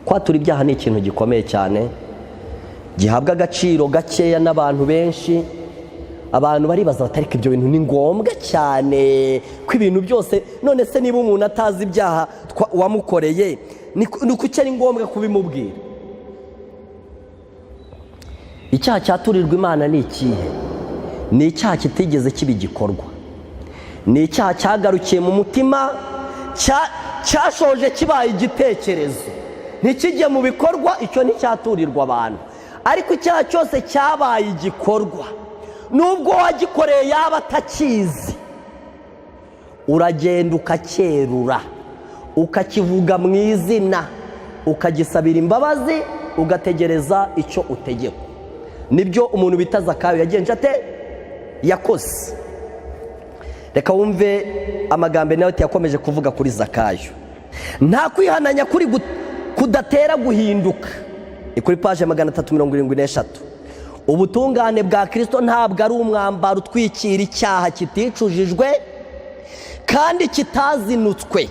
A: Kwatura ibyaha ni ikintu gikomeye cyane, gihabwa agaciro gakeya n'abantu benshi. Abantu baribaza bati ariko ibyo bintu ni ngombwa cyane ko ibintu byose, none se niba umuntu atazi ibyaha wamukoreye, ni kuki ari ngombwa kubimubwira? Icyaha cyaturirwa Imana ni ikihe? Ni icyaha kitigeze kiba igikorwa, ni icyaha cyagarukiye mu mutima Cyashoje kibaye igitekerezo, ntikijye mu bikorwa, icyo nticyaturirwa abantu. Ariko icyaha cyose cyabaye igikorwa, nubwo wagikoreye yaba atakizi, uragenda ukacyerura, ukakivuga mu izina, ukagisabira imbabazi, ugategereza icyo utegekwa. Nibyo umuntu bita Zakayo yagenje ate? Yakoze. Reka wumve amagambo nawe yakomeje kuvuga kuri Zakayo. Nta kwihananya kuri kudatera guhinduka. Ni kuri paje 373. Ubutungane bwa Kirisito ntabwo ari umwambaro utwikira icyaha kiticujijwe kandi kitazinutswe,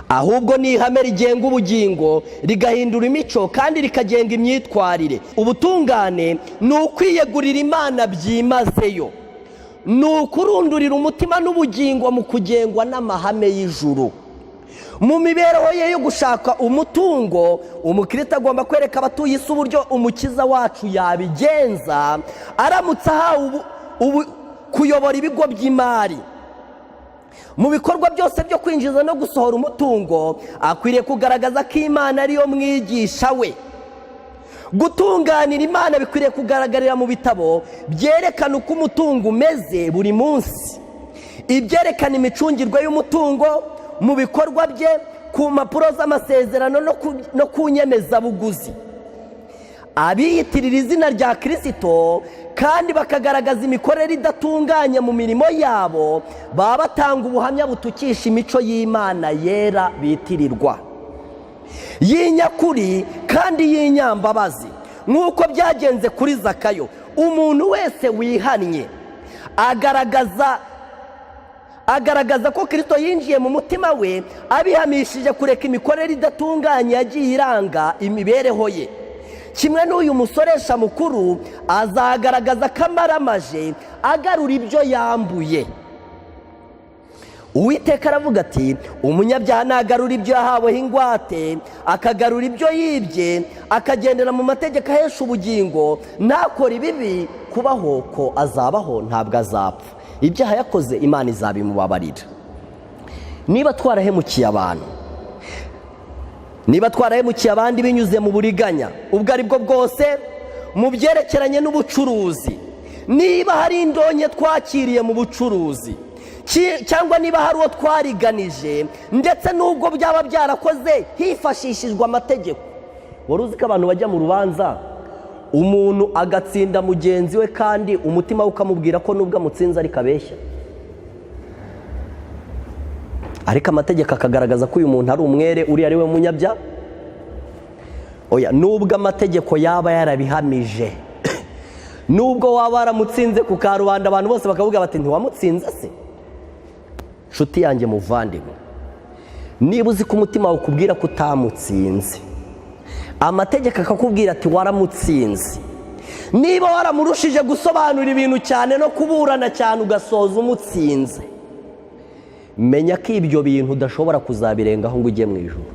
A: ahubwo ni ihame rigenga ubugingo, rigahindura imico kandi rikagenga imyitwarire. Ubutungane ni ukwiyegurira Imana byimazeyo, ni ukurundurira umutima n'ubugingo mu kugengwa n'amahame y'ijuru. Mu mibereho ye yo gushaka umutungo, umukristo agomba kwereka abatuye isi uburyo Umukiza wacu yabigenza aramutse ahawe kuyobora ibigo by'imari. Mu bikorwa byose byo kwinjiza no gusohora umutungo, akwiriye kugaragaza ko Imana ariyo mwigisha we. Gutunganira Imana bikwiriye kugaragarira mu bitabo byerekana uko umutungo umeze buri munsi, ibyerekana imicungirwe y'umutungo mu bikorwa bye, ku mpapuro z'amasezerano no ku nyemezabuguzi. Abiyitirira izina rya Kirisito kandi bakagaragaza imikorere idatunganye mu mirimo yabo, baba batanga ubuhamya butukisha imico y'Imana yera bitirirwa, y'inyakuri kandi y'inyambabazi. Nk'uko byagenze kuri Zakayo, umuntu wese wihannye agaragaza ko Kirisito yinjiye mu mutima we, abihamishije kureka imikorere idatunganye yagiye iranga imibereho ye. Kimwe n'uyu musoresha mukuru, azagaragaza ko amaramaje agarura ibyo yambuye. Uwiteka aravuga ati: "Umunyabyaha nagarura ibyo yahaweho ingwate, akagarura ibyo yibye, akagendera mu mategeko ahesha ubugingo, ntakore ibibi, kubaho ko azabaho, ntabwo azapfa. Ibyaha yakoze Imana izabimubabarira." Niba twarahemukiye abantu, niba twarahemukiye abandi binyuze mu buriganya ubwo ari bwo bwose mu byerekeranye n'ubucuruzi, niba hari indonke twakiriye mu bucuruzi, cyangwa niba hari uwo twariganije, ndetse n'ubwo byaba byarakoze hifashishijwe amategeko. Wari uzi ko abantu bajya mu rubanza, umuntu agatsinda mugenzi we, kandi umutima we ukamubwira ko nubwo amutsinze ariko abeshya, ariko amategeko akagaragaza ko uyu muntu ari umwere, uriya ari we munyabyaha? Oya, nubwo amategeko yaba yarabihamije, nubwo waba waramutsinze ku karubanda, abantu bose bakavuga bati: "Ntiwamutsinze se?" Nshuti yanjye, muvandimwe, niba uzi ko umutima wawe ukubwira ko utamutsinze, amategeko akakubwira ati: "Waramutsinze", niba waramurushije gusobanura ibintu cyane no kuburana cyane, ugasoza umutsinze, menya ko ibyo bintu udashobora kuzabirengaho ngo ujye mu ijuru.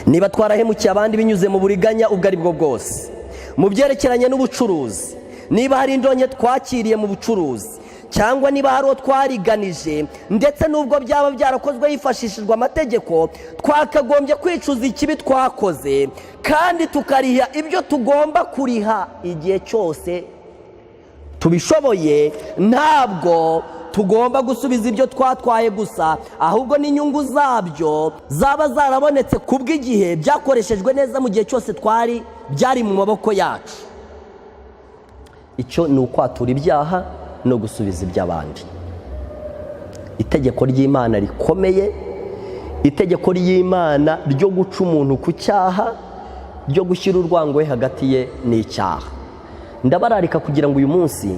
A: Niba twarahemukiye abandi binyuze mu buriganya ubwo ari bwo bwose mu byerekeranye n'ubucuruzi, niba hari indonke twakiriye mu bucuruzi, cyangwa niba hari uwo twariganije, ndetse n'ubwo byaba byarakozwe hifashishijwe amategeko, twakagombye kwicuza ikibi twakoze kandi tukariha ibyo tugomba kuriha igihe cyose tubishoboye. Ntabwo tugomba gusubiza ibyo twatwaye gusa, ahubwo n'inyungu zabyo zaba zarabonetse ku bw'igihe byakoreshejwe neza mu gihe cyose twari byari mu maboko yacu. Icyo ni ukwatura ibyaha no gusubiza iby'abandi. Itegeko ry'Imana rikomeye, itegeko ry'Imana ryo guca umuntu ku cyaha, ryo gushyira urwango we hagati ye n'icyaha. Ndabararika kugira ngo uyu munsi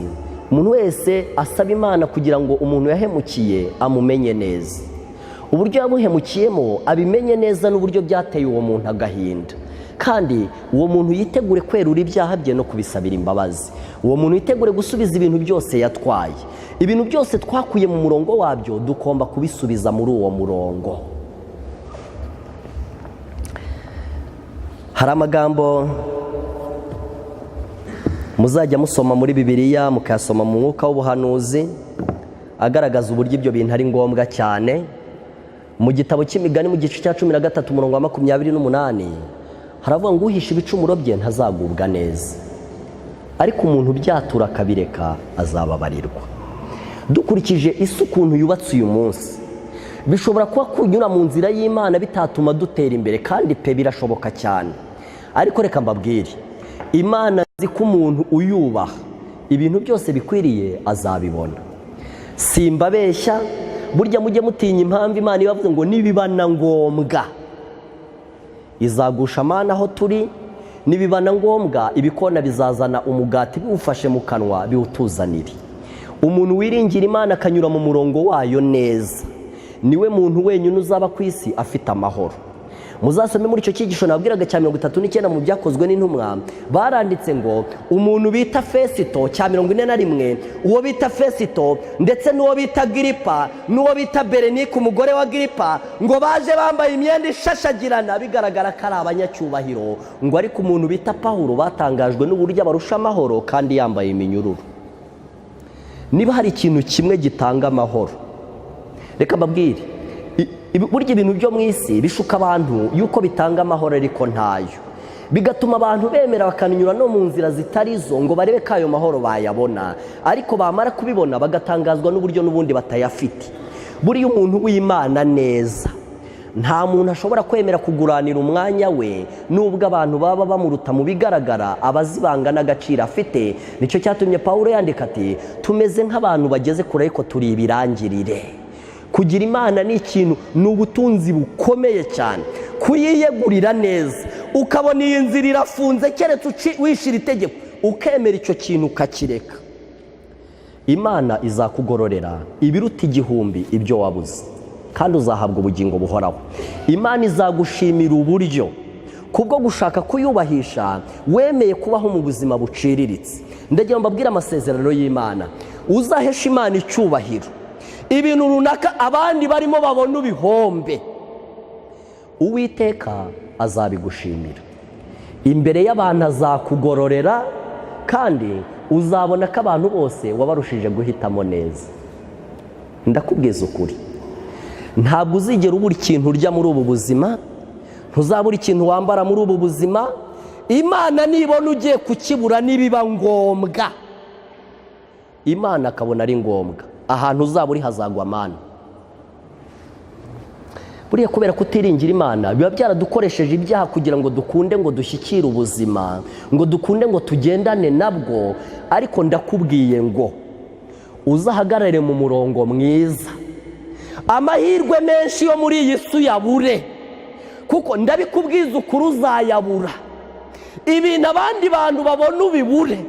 A: umuntu wese asabe Imana kugira ngo umuntu yahemukiye amumenye neza, uburyo yamuhemukiyemo abimenye neza, n'uburyo byateye uwo muntu agahinda, kandi uwo muntu yitegure kwerura ibyaha bye no kubisabira imbabazi. Uwo muntu yitegure gusubiza ibintu byose yatwaye. Ibintu byose twakuye mu murongo wabyo tugomba kubisubiza muri uwo murongo. Hari amagambo muzajya musoma muri Bibiliya, mukayasoma mu mwuka w'ubuhanuzi. agaragaza uburyo ibyo bintu ari ngombwa cyane. Mu gitabo cy'Imigani, mu gice cya 13, umurongo wa 28, haravuga ngo: "Uhisha ibicumuro bye ntazagubwa neza, ariko umuntu ubyatura akabireka azababarirwa." Dukurikije isi ukuntu yubatse uyu munsi, bishobora kuba kunyura mu nzira y'Imana bitatuma dutera imbere, kandi pe birashoboka cyane. Ariko reka mbabwire, Imana nzi ko umuntu uyubaha ibintu byose bikwiriye azabibona. Simbabeshya, burya mujye mutinya impamvu Imana ibavuze ngo nibiba na ngombwa izagusha amana aho turi, nibiba na ngombwa ibikona bizazana umugati biwufashe mu kanwa biwutuzanire. Umuntu wiringira Imana akanyura mu murongo wayo neza, niwe muntu wenyine uzaba ku isi afite amahoro. Muzasome muri icyo cyigisho nabwiraga cya 39 mu Byakozwe n'Intumwa, baranditse ngo umuntu bita Fesito, cya 41, uwo bita Fesito ndetse n'uwo bita Giripa n'uwo bita Berenike umugore wa Giripa, ngo baje bambaye imyenda ishashagirana, bigaragara ko ari abanyacyubahiro, ngo ariko umuntu bita Pawulo batangajwe n'uburyo abarusha amahoro kandi yambaye iminyururu. Niba hari ikintu kimwe gitanga amahoro, reka mbabwire, burya ibintu byo mu isi bishuka abantu yuko bitanga amahoro ariko ntayo, bigatuma abantu bemera bakanyura no mu nzira zitari zo ngo barebe ko ayo mahoro bayabona, ariko bamara kubibona bagatangazwa n'uburyo n'ubundi batayafite. Buriya umuntu w'Imana neza, nta muntu ashobora kwemera kuguranira umwanya we, nubwo abantu baba bamuruta mu bigaragara, abazibanga n'agaciro afite. Nicyo cyatumye Paul yandika ati: "Tumeze nk'abantu bageze kure, ariko turi ibirangirire." Kugira Imana ni ikintu, ni ubutunzi bukomeye cyane. Kuyiyegurira neza, ukabona iyi nzira irafunze keretse wishyira itegeko, ukemera icyo kintu ukakireka, Imana izakugororera ibiruta igihumbi ibyo wabuze, kandi uzahabwa ubugingo buhoraho. Imana izagushimira uburyo kubwo gushaka kuyubahisha wemeye kubaho mu buzima buciriritse. Ndagira ngo mbabwire amasezerano y'Imana: uzahesha Imana icyubahiro, ibintu runaka abandi barimo babona ubihombe, Uwiteka azabigushimira imbere y'abantu, azakugororera, kandi uzabona ko abantu bose wabarushije guhitamo neza. Ndakubwiza ukuri, ntabwo uzigera ubura ikintu urya muri ubu buzima, ntuzabura ikintu wambara muri ubu buzima. Imana nibona ugiye kukibura, nibiba ngombwa, Imana akabona ari ngombwa, ahantu uzaba uri hazagwa amana. Buriya kubera kutiringira Imana, biba byaradukoresheje ibyaha kugira ngo dukunde ngo dushyikire ubuzima, ngo dukunde ngo tugendane nabwo. Ariko ndakubwiye ngo uzahagarare mu murongo mwiza, amahirwe menshi yo muri iyi si uyabure, kuko ndabikubwiza ukuri uzayabura. Ibintu abandi bantu babona ubibure.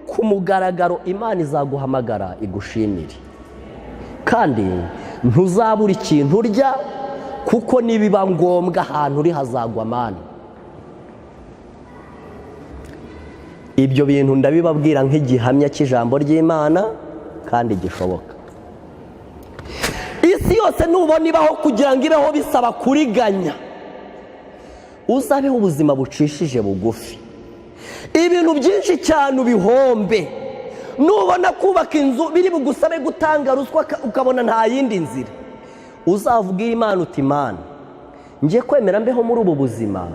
A: Ku mugaragaro Imana izaguhamagara igushimire, kandi ntuzabura ikintu urya, kuko nibiba ngombwa ahantu uri hazagwa amani. Ibyo bintu ndabibabwira nk'igihamya cy'ijambo ry'Imana kandi gishoboka. Isi yose nubona ibaho, kugira ngo ibeho bisaba kuriganya. Uzabeho ubuzima bucishije bugufi, ibintu byinshi cyane ubihombe. Nubona kubaka inzu biri bugusabe gutanga ruswa, ukabona nta yindi nzira, uzavuga Imana uti: "Imana, ngiye kwemera mbeho muri ubu buzima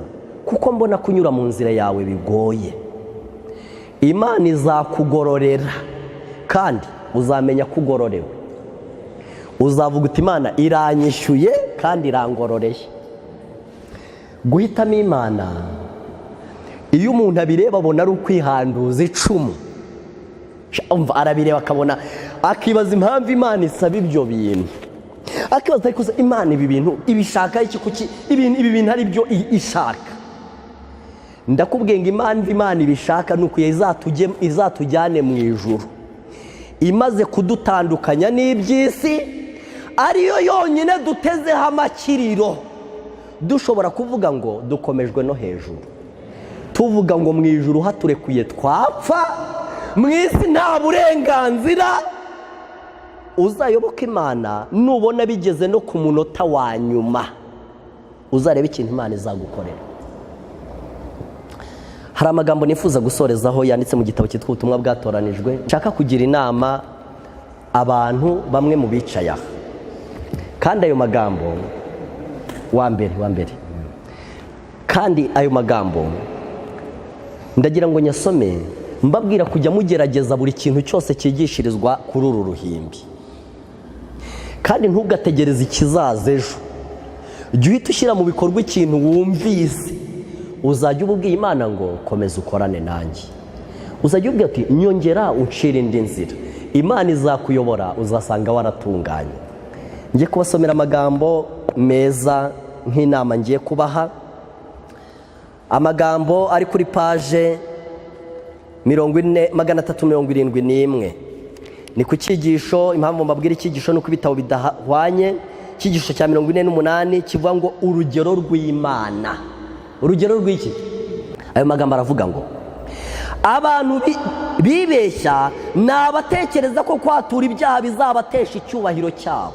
A: kuko mbona kunyura mu nzira yawe bigoye." Imana izakugororera kandi uzamenya ko ugororewe. Uzavuga uti: "Imana iranyishyuye kandi irangororeye." Guhitamo Imana, iyo umuntu abireba abona ari ukwihanduza icumu. Arabireba akabona, akibaza impamvu Imana isaba ibyo bintu, akibaza: "Ariko Imana ibi bintu ibishaka iki? Kuki ibi bintu ari byo ishaka?" Ndakubwiye ngo impamvu Imana ibishaka ni uko izatujyane mu ijuru imaze kudutandukanya n'iby'isi, ariyo yonyine dutezeho amakiriro, dushobora kuvuga ngo dukomejwe no hejuru, tuvuga ngo mu ijuru haturekuye twapfa, mu isi nta burenganzira. Uzayoboka Imana, nubona bigeze no ku munota wa nyuma, uzarebe ikintu Imana izagukorera. Hari amagambo nifuza gusorezaho yanditse mu gitabo cyitwa Ubutumwa Bwatoranijwe. Nshaka kugira inama Abantu bamwe mu bicaye aha, kandi ayo magambo wa mbere wa mbere, kandi ayo magambo ndagira ngo nyasome mbabwira kujya mugerageza buri kintu cyose cyigishirizwa kuri uru ruhimbi. Kandi ntugategereze ikizaza ejo, jya uhita ushyira mu bikorwa ikintu wumvise. Uzajya uba ubwiye Imana ngo: "Komeza ukorane nanjye." Uzajya ubwira uti: "Nyongera uncira indi nzira." Imana izakuyobora, uzasanga waratunganye. Ngiye kubasomera amagambo meza nk'inama ngiye kubaha, amagambo ari kuri paje 40, 371. Ni ku cyigisho. Impamvu mbabwira icyigisho ni uko ibitabo bidahwanye. Icyigisho cya 48 kivuga ngo "Urugero rw'Imana". Urugero rw'iki? Ayo magambo aravuga ngo: "Abantu bibeshya ni abatekereza ko kwatura ibyaha bizabatesha icyubahiro cyabo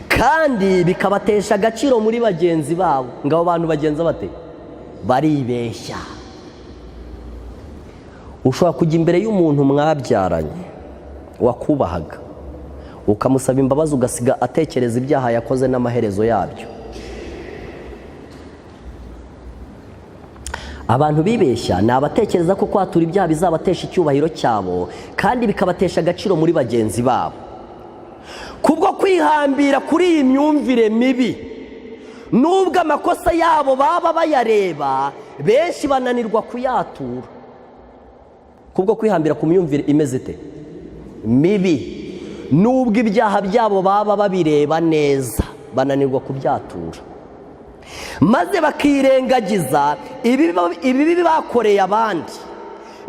A: kandi bikabatesha agaciro muri bagenzi babo." Ngo abo bantu bagenza bate? Baribeshya. Ushobora kujya imbere y'umuntu mwabyaranye wakubahaga, ukamusaba imbabazi, ugasiga atekereza ibyaha yakoze n'amaherezo yabyo. Abantu bibeshya ni abatekereza ko kwatura ibyaha bizabatesha icyubahiro cyabo kandi bikabatesha agaciro muri bagenzi babo. Kubwo kwihambira kuri iyi myumvire mibi, nubwo amakosa yabo baba bayareba, benshi bananirwa kuyatura. Kubwo kwihambira ku myumvire imeze ite? Mibi. Nubwo ibyaha byabo baba babireba neza, bananirwa kubyatura, maze bakirengagiza ibibi bakoreye abandi,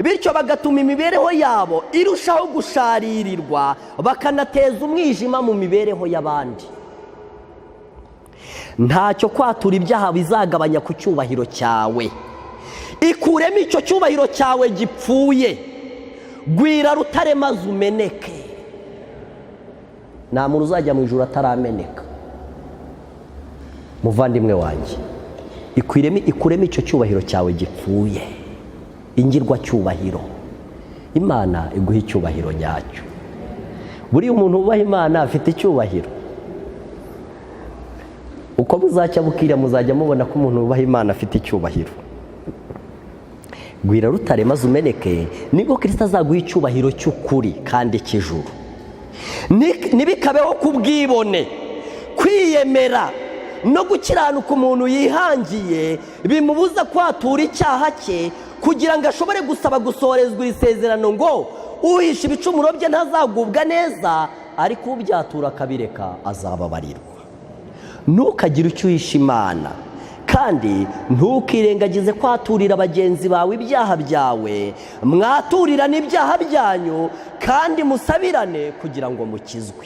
A: bityo bagatuma imibereho yabo irushaho gusharirirwa, bakanateza umwijima mu mibereho y'abandi. Ntacyo kwatura ibyaha bizagabanya ku cyubahiro cyawe. Ikuremo icyo cyubahiro cyawe gipfuye, gwira rutare maze umeneke. Nta muntu uzajya mu ijuru atarameneka. Muvandimwe wanjye, ikuremo icyo cyubahiro cyawe gipfuye, ingirwa cyubahiro. Imana iguha icyubahiro nyacyo. Buriya umuntu wubaha Imana afite icyubahiro. Uko buzacya bukira, muzajya mubona ko umuntu wubaha Imana afite icyubahiro. Gwira rutare maze umeneke, nibwo Kirisita azaguha icyubahiro cy'ukuri kandi cy'ijuru. Ntibikabeho ku bwibone, kwiyemera no gukiranuka umuntu yihangiye bimubuza kwatura icyaha cye kugira ngo ashobore gusaba gusohorezwa iri sezerano ngo: "Uhisha ibicumuro bye ntazagubwa neza, ariko ubyatura akabireka azababarirwa." Ntukagire icyo uhisha Imana, kandi ntukirengagize kwaturira bagenzi bawe ibyaha byawe. Mwaturirane ibyaha byanyu kandi musabirane kugira ngo mukizwe.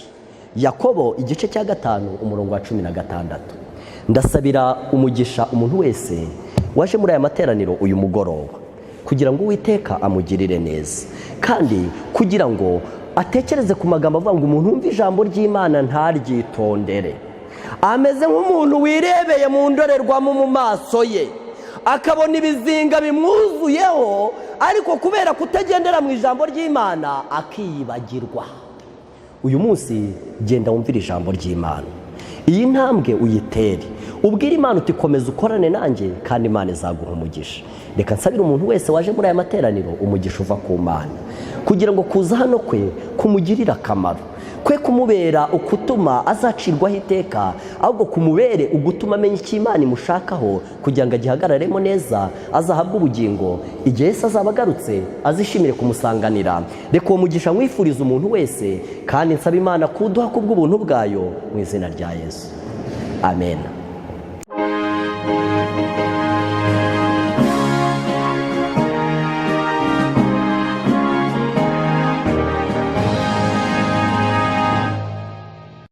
A: Yakobo igice cya 5, umurongo wa 16. Ndasabira umugisha umuntu wese waje muri aya materaniro uyu mugoroba, kugira ngo Uwiteka amugirire neza, kandi kugira ngo atekereze ku magambo avuga ngo: "Umuntu wumva ijambo ry'Imana ntaryitondere ameze nk'umuntu wirebeye mu ndorerwamo mu maso ye, akabona ibizinga bimwuzuyeho, ariko kubera kutagendera mu ijambo ry'Imana akiyibagirwa." Uyu munsi genda wumvire ijambo ry'Imana, iyi ntambwe uyitere, ubwire Imana uti: "Komeza ukorane nanjye," kandi Imana izaguha umugisha. Reka nsabire umuntu wese waje muri aya materaniro umugisha uva ku Mana, kugira ngo kuza hano kwe kumugirire akamaro, kwe kumubera ukutuma azacirwaho iteka, ahubwo kumubere ugutuma amenya icyo Imana imushakaho, kugira ngo agihagararemo neza, azahabwe ubugingo. Igihe Yesu azaba agarutse, azishimire kumusanganira. Reka uwo mugisha mwifuriza umuntu wese, kandi nsaba Imana kuduha kubw'ubuntu bwayo, mu izina rya Yesu, amen.